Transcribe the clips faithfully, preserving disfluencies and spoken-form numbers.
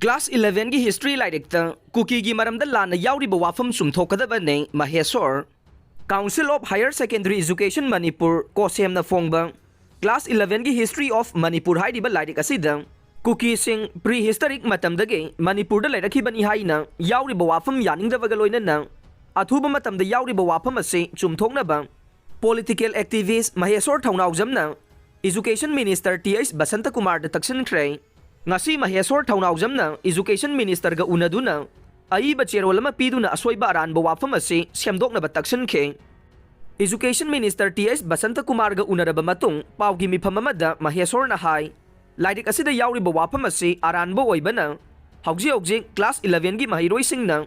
Class elevenꯒꯤ history ꯂꯥꯏꯔꯤꯛꯇ ꯀꯨꯀꯤꯒꯤ ꯃꯔꯝꯗ ꯂꯥꯟꯅ ꯌꯥꯎꯔꯤꯕ ꯋꯥꯐꯝ ꯆꯨꯝꯊꯣꯛꯀꯗꯕꯅꯦ ꯃꯍꯦꯁꯣꯔ꯫ Council of Higher Secondary Education Manipur, ꯀꯣꯁꯦꯝꯅ ꯐꯣꯡꯕ꯫ Class elevenꯒꯤ History of Manipur ꯍꯥꯏꯔꯤꯕ ꯂꯥꯏꯔꯤꯛ ꯑꯁꯤꯗ ꯀꯨꯀꯤꯁꯤꯡ prehistoric ꯃꯇꯝꯗꯒꯤ ꯃꯅꯤꯄꯨꯔꯗ ꯂꯩꯔꯛꯈꯤꯕꯅꯤ ꯍꯥꯏꯅ ꯌꯥꯎꯔꯤꯕ ꯋꯥꯐꯝ ꯌꯥꯅꯤꯡꯗꯕꯒ ꯂꯣꯏꯅꯅ ꯑꯊꯨꯕ ꯃꯇꯝꯗ ꯌꯥꯎꯔꯤꯕ ꯋꯥꯐꯝ ꯑꯁꯤ ꯆꯨꯝꯊꯣꯛꯅꯕ political activist ꯃꯍꯦꯁꯣꯔ ꯊꯧꯅꯥꯎꯖꯝꯅ Education Minister ꯇꯤ ꯑꯩꯆ ꯕꯁꯟꯇꯀꯨꯃꯥꯔꯗ ꯇꯛꯁꯤꯟꯈ꯭ꯔꯦ꯫ ꯉꯁꯤ ꯃꯍꯦꯁꯣꯔ ꯊꯧꯅꯥꯎꯖꯝꯅ Education Ministerꯒ ꯎꯅꯗꯨꯅ ꯑꯏꯕ ꯆꯦꯔꯣꯜ ꯑꯃ ꯄꯤꯗꯨꯅ ꯑꯁꯣꯏꯕ ꯑꯔꯥꯟꯕ ꯋꯥꯐꯝ ꯑꯁꯤ ꯁꯦꯝꯗꯣꯛꯅꯕ ꯇꯛꯁꯤꯟꯈꯤ꯫ Education Minister ꯇꯤ ꯑꯩꯆ ꯕꯁꯟꯇꯀꯨꯃꯥꯔꯒ ꯎꯅꯔꯕ ꯃꯇꯨꯡ ꯄꯥꯎꯒꯤ ꯃꯤꯐꯝ ꯑꯃꯗ ꯃꯍꯦꯁꯣꯔꯅ ꯍꯥꯏ, ꯂꯥꯏꯔꯤꯛ ꯑꯁꯤꯗ ꯌꯥꯎꯔꯤꯕ ꯋꯥꯐꯝ ꯑꯁꯤ ꯑꯔꯥꯟꯕ ꯑꯣꯏꯕꯅ ꯍꯧꯖꯤꯛ ꯍꯧꯖꯤꯛ class elevenꯒꯤ ꯃꯍꯩꯔꯣꯏꯁꯤꯡꯅ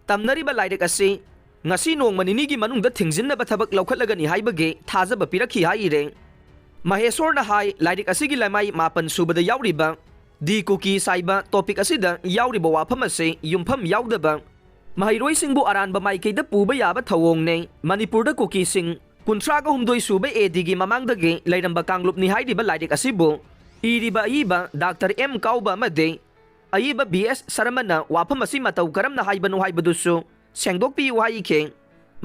ꯇꯝꯅꯔꯤꯕ ꯂꯥꯏꯔꯤꯛ ꯑꯁꯤ ꯉꯁꯤ ꯅꯣꯡꯃ ꯅꯤꯅꯤꯒꯤ ꯃꯅꯨꯡꯗ ꯊꯤꯡꯖꯤꯟꯅꯕ ꯊꯕꯛ ꯂꯧꯈꯠꯂꯒꯅꯤ ꯍꯥꯏꯕꯒꯤ ꯊꯥꯖꯕ ꯄꯤꯔꯛꯈꯤ ꯍꯥꯏꯔꯦ꯫ ꯃꯍꯦꯁꯣꯔꯅ ꯍꯥꯏ, ꯂꯥꯏꯔꯤꯛ ꯑꯁꯤꯒꯤ ꯂꯩꯃꯥꯏ ꯃꯥꯄꯟ ꯁꯨꯕꯗ ꯌꯥꯎꯔꯤꯕ The Kukis ꯍꯥꯏꯕ topic ꯑꯁꯤꯗ ꯌꯥꯎꯔꯤꯕ ꯋꯥꯐꯝ ꯑꯁꯤ ꯌꯨꯝꯐꯝ ꯌꯥꯎꯗꯕ, ꯃꯍꯩꯔꯣꯏꯁꯤꯡꯕꯨ ꯑꯔꯥꯟꯕ ꯃꯥꯏꯀꯩꯗ ꯄꯨꯕ ꯌꯥꯕ ꯊꯧꯑꯣꯡꯅꯦ꯫ ꯃꯅꯤꯄꯨꯔꯗ ꯀꯨꯀꯤꯁꯤꯡ ꯀꯨꯟꯊ꯭ꯔꯥꯒ ꯍꯨꯝꯗꯣꯏ ꯁꯨꯕ ꯑꯦ ꯗꯤꯒꯤ ꯃꯃꯥꯡꯗꯒꯤ ꯂꯩꯔꯝꯕ ꯀꯥꯡꯂꯨꯞꯅꯤ ꯍꯥꯏꯔꯤꯕ ꯂꯥꯏꯔꯤꯛ ꯑꯁꯤꯕꯨ ꯏꯔꯤꯕ ꯑꯏꯕ ꯗꯥꯛꯇꯔ ꯑꯦꯝ ꯀꯥꯎꯕ ꯑꯃꯗꯤ ꯑꯏꯕ ꯕꯤ ꯑꯦꯁ ꯁꯔꯃꯅ ꯋꯥꯐꯝ ꯑꯁꯤ ꯃꯇꯧ ꯀꯔꯝꯅ ꯍꯥꯏꯕꯅꯣ ꯍꯥꯏꯕꯗꯨꯁꯨ ꯁꯦꯡꯗꯣꯛꯄꯤꯌꯨ ꯍꯥꯏꯈꯤ꯫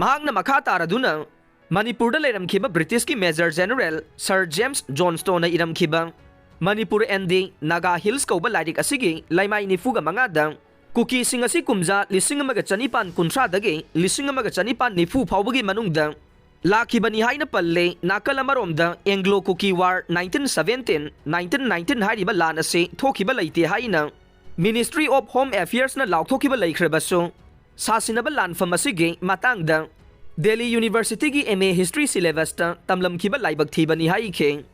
ꯃꯍꯥꯛꯅ ꯃꯈꯥ ꯇꯥꯔꯗꯨꯅ ꯃꯅꯤꯄꯨꯔꯗ ꯂꯩꯔꯝꯈꯤꯕ ꯕ꯭ꯔꯤꯇꯤꯁꯀꯤ Major General Sir James Johnstoneꯅ ꯏꯔꯝꯈꯤꯕ Manipur and the Naga Hills ꯀꯧꯕ ꯂꯥꯏꯔꯤꯛ ꯑꯁꯤꯒꯤ ꯂꯩꯃꯥꯏ ꯅꯤꯐꯨꯒ ꯃꯉꯥꯗ ꯀꯨꯀꯤꯁꯤꯡ ꯑꯁꯤ ꯀꯨꯝꯖꯥ ꯂꯤꯁꯤꯡ ꯑꯃꯒ ꯆꯅꯤꯄꯥꯟ ꯀꯨꯟꯊ꯭ꯔꯥꯗꯒꯤ ꯂꯤꯁꯤꯡ ꯑꯃꯒ ꯆꯅꯤꯄꯥꯟ ꯅꯤꯐꯨ ꯐꯥꯎꯕꯒꯤ ꯃꯅꯨꯡꯗ ꯂꯥꯛꯈꯤꯕꯅꯤ ꯍꯥꯏꯅ ꯄꯜꯂꯦ꯫ ꯅꯥꯀꯜ ꯑꯃꯔꯣꯝꯗ Anglo Kuki War nineteen seventeen, nineteen nineteen ꯍꯥꯏꯔꯤꯕ ꯂꯥꯟ ꯑꯁꯤ ꯊꯣꯛꯈꯤꯕ ꯂꯩꯇꯦ ꯍꯥꯏꯅ Ministry of Home Affairsꯅ ꯂꯥꯎꯊꯣꯛꯈꯤꯕ ꯂꯩꯈ꯭ꯔꯕꯁꯨ, ꯁꯥꯁꯤꯟꯅꯕ ꯂꯥꯟꯐꯝ ꯑꯁꯤꯒꯤ ꯃꯇꯥꯡꯗ ꯗꯦꯜꯂꯤ ꯌꯨꯅꯤꯚꯔꯁꯤꯇꯤꯒꯤ M A History syllabusꯇ ꯇꯝꯂꯝꯈꯤꯕ ꯂꯥꯏꯕꯛ ꯊꯤꯕꯅꯤ ꯍꯥꯏꯈꯤ꯫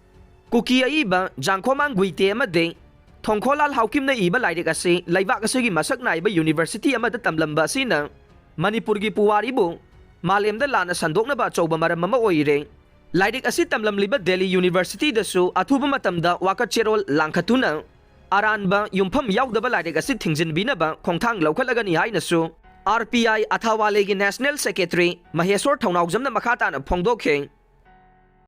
ꯀꯨꯀꯤ ꯑꯏꯕ ꯖꯥꯡꯈꯣꯃꯥꯡ ꯒꯨꯏꯇꯦ ꯑꯃꯗꯤ ꯊꯣꯡꯈꯣꯂꯥꯜ ꯍꯥꯎꯀꯤꯝꯅ ꯏꯕ ꯂꯥꯏꯔꯤꯛ ꯑꯁꯤ ꯂꯩꯕꯥꯛ ꯑꯁꯤꯒꯤ ꯃꯁꯛ ꯅꯥꯏꯕ ꯌꯨꯅꯤꯚꯔꯁꯤꯇꯤ ꯑꯃꯗ ꯇꯝꯂꯝꯕ ꯑꯁꯤꯅ ꯃꯅꯤꯄꯨꯔꯒꯤ ꯄꯨꯋꯥꯔꯤꯕꯨ ꯃꯥꯂꯦꯝꯗ ꯂꯥꯟꯅ ꯁꯟꯗꯣꯛꯅꯕ ꯑꯆꯧꯕ ꯃꯔꯝ ꯑꯃ ꯑꯣꯏꯔꯦ꯫ ꯂꯥꯏꯔꯤꯛ ꯑꯁꯤ ꯇꯝꯂꯝꯂꯤꯕ ꯗꯦꯜꯂꯤ ꯌꯨꯅꯤꯚꯔꯁꯤꯇꯤꯗꯁꯨ ꯑꯊꯨꯕ ꯃꯇꯝꯗ ꯋꯥꯀꯠ ꯆꯦꯔꯣꯜ ꯂꯥꯡꯈꯠꯇꯨꯅ ꯑꯔꯥꯟꯕ ꯌꯨꯝꯐꯝ ꯌꯥꯎꯗꯕ ꯂꯥꯏꯔꯤꯛ ꯑꯁꯤ ꯊꯤꯡꯖꯤꯟꯕꯤꯅꯕ ꯈꯣꯡꯊꯥꯡ ꯂꯧꯈꯠꯂꯒꯅꯤ ꯍꯥꯏꯅꯁꯨ R P I ꯑꯊꯥꯋꯥꯂꯦꯒꯤ National Secretary ꯃꯍꯦꯁꯣꯔ ꯊꯧꯅꯥꯎꯖꯝꯅ ꯃꯈꯥ ꯇꯥꯅ ꯐꯣꯡꯗꯣꯛꯈꯤ꯫